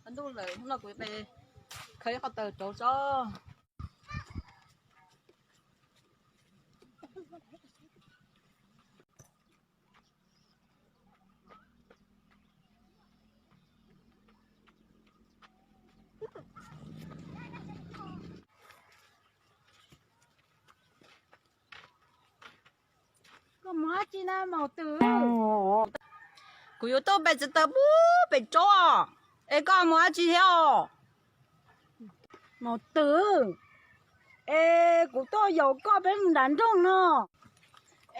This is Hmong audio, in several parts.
Ntuj lawm, hnub no kuv pe khawb ib qho taws rauv tso. Koj mus dab tsi na Maum Twm? Kuv yuav tuaj pe txiv taws pub pem tsob. Es koj mus dab tsi thiab os? Maum Twm, es kuv tuaj yaum koj peb mus nram nroog no.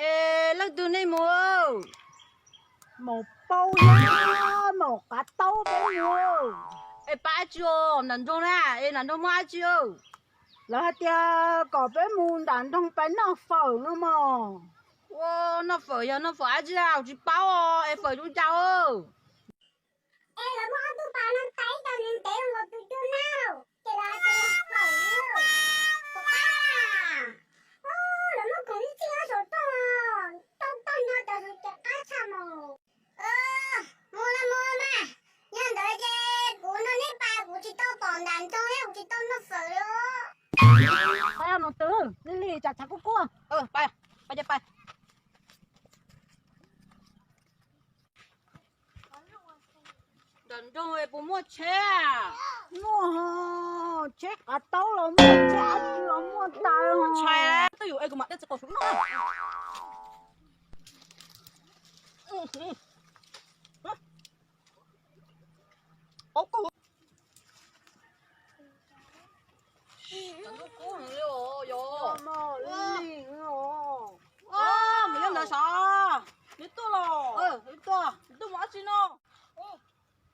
Es leej twg nej mus? Maum Paub thiab Maum Qav Taub peb mus. Es pab dab tsi os nram nroog na? Es nram nroog muaj dab tsi? Lawv hais tias kom peb mus nram nroog pais noj fawm no mog. Ua, noj fawm yog noj fawm dab tsi a? Kuv tsis paub os, es fawm zoo cas? Es lawv muaj ob tug pas no tais tau ntev nkaus tus cuab nab, ces lawv hais tias fawm. Lawv muaj khoom ib txhij nyob saum rooj, rooj toj no cov sus ces qab tshaj mus. Mus los mus mas, yog ntawd ces kuv nrog neb pais, kuv tsis tau pom nram nroog thiab kuv tsis tau noj fawm li os. Pais os Maum Twm, li li tsam tshav kub kub. Pais, pais ces pais. Nram nroog puas muaj tsheb? Muaj, tsheb qav taub los muaj, tsheb dab tsi los muaj tas. Tshais twb yus es kuv mam dej txiv qaum sub no. Mus nyob ntawd sav, neb tuaj los, tuaj, tuaj mus dab tsi no?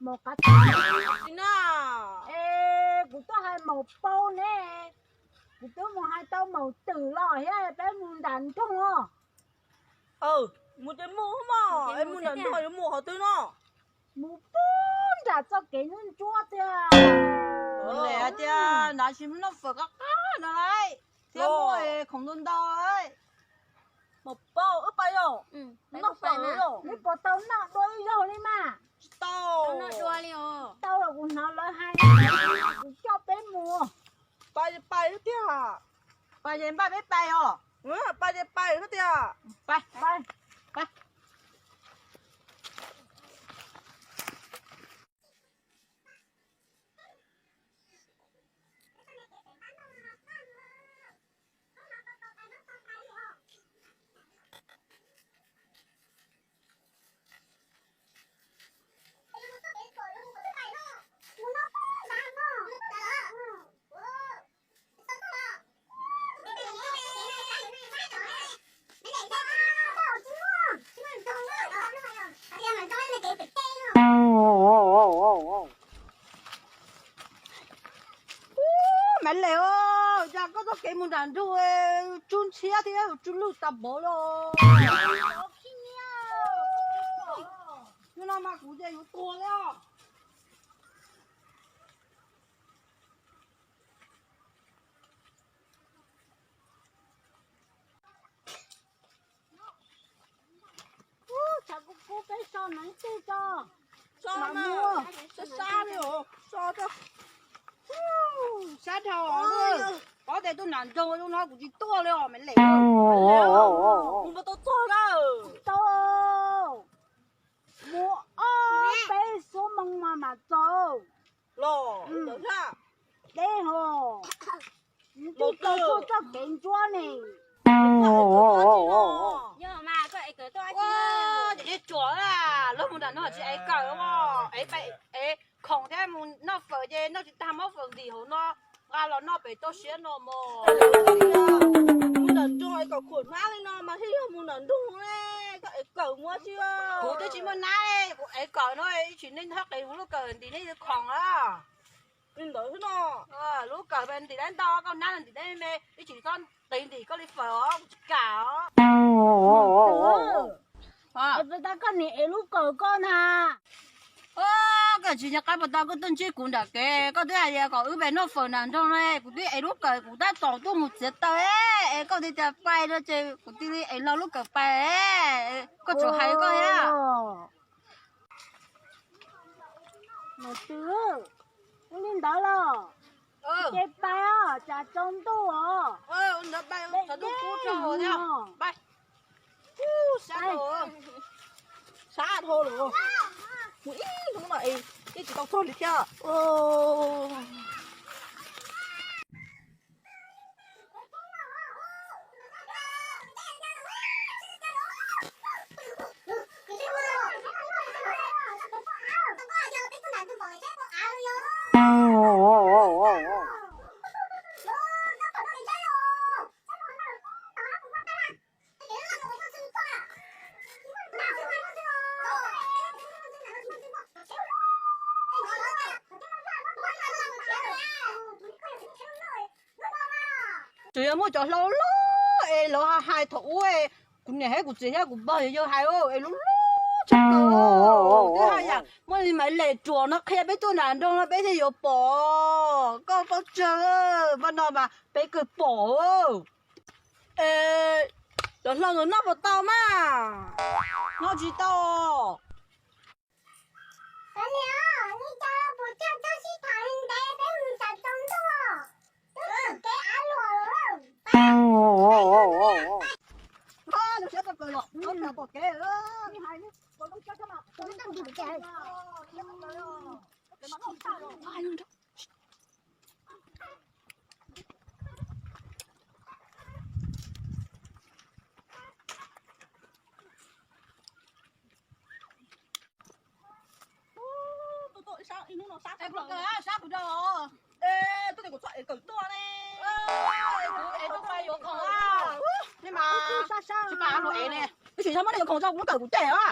Mus qab tsi na? Es kuv tuaj hais Maum Paub ne, kuv twb mus hais tau Maum Twm los thiab peb mus nram nroog os. Mus ces mus mog, es mus nram nroog yuav mus qhov twg no? Mus puag nram txoj kev ntsuab ntsuab tiag. Lawv hais tias nrad tsis muaj noj fawm qab qab no lauj, thiab muaj khoom ntau ntau lauj. Maum Paub, wb pais yom, noj fawm yom. Neb puas tau noj dua ib zaug li mas? Tsis tau. Tau los kuv hnov lawv hais, kuv coj peb mus. Pais ces pais tiag. Pais ces npaj peb pais os. Pais ces pais tiag. Pais, pais, pais. Ub, Maiv Lees, cas koj txoj kev mus nram nroog tsw ntshiab thiab tsw lwj tas npaum li os. Hnub no mas kuv ces yuav tuag li os. Tshav kub kub peb so neev twg tso. So mas, sab sab li os, so tso. Sab dhau. Paub tias tuaj nram nroog zoo no kuv tsis tuaj li os Maiv Lees. Mus npau taws txog na. Tau. Mus ob peb xuab moos mas mam txog. Los ntawd thiab. Deb hos. Mus twg txog kev ntsuab ne. Yog mas koj ev kawm tuaj ua ces tsuam, luag mus nram no tsis ev kawm, ev khoom thiab mus noj fawm ces noj tsis tag mob fawm ntim hauv no, nqa los noj pem toj siab no mog. Mus nram nroog es kom khuam hnab li no mas thiaj yog mus nram nroog ne, koj ev kawm mus tsi. Kuv twb tsis muaj hnab, kuv ev kawm no ib tsis nej thab qis lub kawm ntim nej khoom a. Li ntawd xwb no. Lub kawm ntim dab ntau, koj hnab ntim dab me, ib tsis txhob qis ntim koj li fawm os, kuv tsis kam os. Koj niam ev lub kawm koj na. Koj tsis nco qab puas tau koj tuaj ntsib kuv nram kev, koj twb hais tias kom wb pem noj fawm nram nroog no, kuv twb ev lub kawm kuv tab tom tuaj mus txiav taws, es koj tias pais no ces kuv cia li ev lo lub kawm pais. Koj tsuas hais koj thiab. Mus twg, ua li ntawd los ces pais os, tsam tsaus ntuj os. Sab dhau lawm, mus ib hnub no es twb tsis tau txog li thiab. Tsuas yog muaj cov hlau loj es lawv hais thaum ub, kuv niam thiab kuv txiv thiab kuv pog yawg hais es lub lub tshaj plaws. Twb haj yam muaj li Maiv Lis Ruam no qhia peb tuaj nram nroog no peb thiaj yuav pom. Koj paub tsawg, pab no mas peb kawg pom. Es cov hlau no noj puas tau mas? Noj tsis tau. Sab kuv rau, sab kuv rau. Tuaj tias kuv txhob ev kawm tuaj ne. Kuv ev tuaj pab yuav khoom a. Ne mas tsis pab luag ev ne. Ib sim sab muab nej yuav khoom tso kuv lub kawm kuv cem a.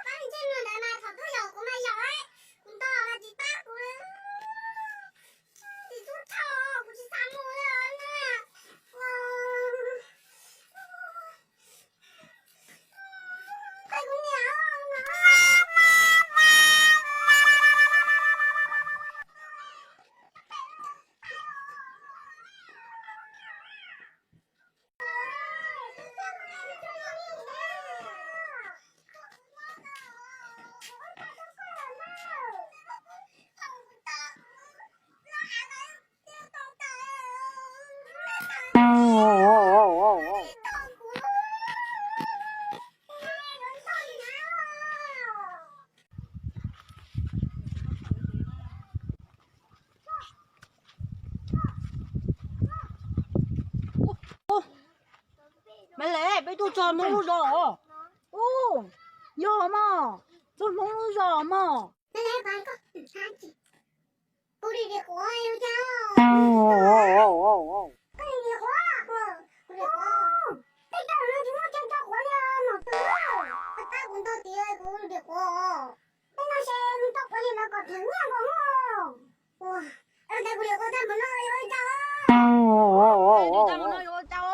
Pab ntsej muag ntawd mas thaum twb yaum kuv mas yaum, kuv nto mas tsis pab kuv. Tsis tub thaum kuv tsis xav mus li na. Kuv niam. Maiv Lis, peb tuaj txog Hmoob lub zos os. Ub, yog mog, txog Hmoob lub zos mog. Kuv dim dim quav ua cas? Koj dim dim quav? Kuv dim quav. Tej chaw no tsis muaj chaw tso quav li nom twg. Tab kuv nto tias kuv dim quav. Tej no ces tso quav li lawv kom them nyiaj nkaus. Ua, ntawd kuv dim quav tag mus no yuav ua cas? Dim tag mus no yuav ua cas?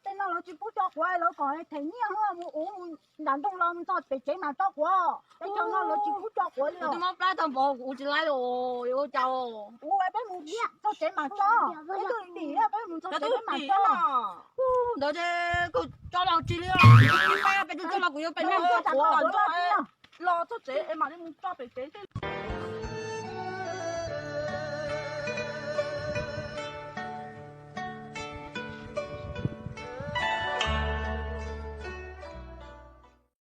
Tej no lawv tsis pub tso quav, lawv kom them nyiaj mus uv nram nroog los mus txog pem tsev mas tso quav. Tej chaw no lawv tsis pub tso quav li. Kuv twb mob plab tag npaum kuv uv tsis laib li, yuav ua cas? Kuv peb mus txog tsev mas tso. Peb twb dim, peb mus txog tsev peb mam tso. Ntawd ces kuv tso los tsis li, peb twb tso los kuv yuav pem nroog tso quav los txog tsev es mam li mus tso pem tsev tej.